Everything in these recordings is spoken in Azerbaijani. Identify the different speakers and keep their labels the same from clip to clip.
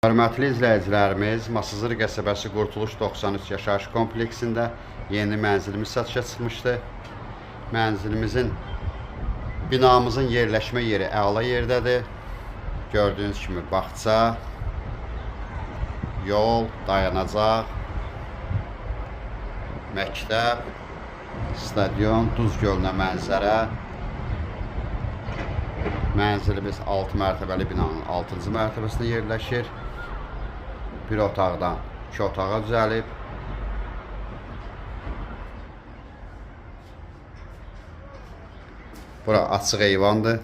Speaker 1: Hörmətli izləyicilərimiz, Masazır qəsəbəsi Qurtuluş 93 yaşayış kompleksində yeni mənzilimiz satışa çıxmışdı. Mənzilimizin, binamızın yerləşmə yeri əla yerdədir. Gördüyünüz kimi bağça, yol, dayanacaq, məktəb, stadion, Duz gölünə mənzərə. Mənzilimiz 6 mərtəbəli binanın 6-cı mərtəbəsində yerləşir. Bir otaqdan iki otağa düzəlib. Bura açıq eyvandır.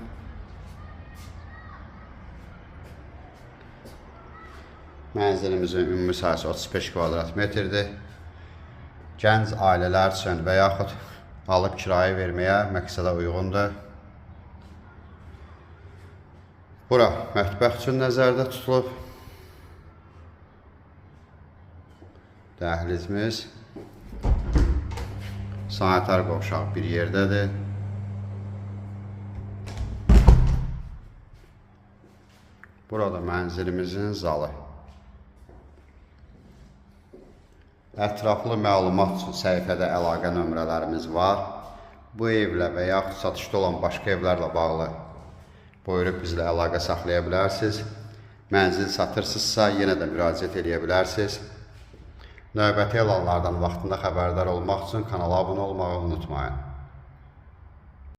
Speaker 1: Mənzilimizin ümumi sahəsi 35 kvadrat metrdir. Gənc ailələr üçün və yaxud alıb kirayə verməyə məqsədə uyğundur. Bura mətbəx üçün nəzərdə tutulub. Dəhlizimiz sanitar qovşaq bir yerdədir. Burada mənzilimizin zalı. Ətraflı məlumat üçün səhifədə əlaqə nömrələrimiz var. Bu evlə və yaxud satışda olan başqa evlərlə bağlı buyurub bizlə əlaqə saxlaya bilərsiniz. Mənzil satırsınızsa yenə də müraciət eləyə bilərsiniz. Növbəti elanlardan vaxtında xəbərdar olmaq üçün kanala abunə olmağı unutmayın.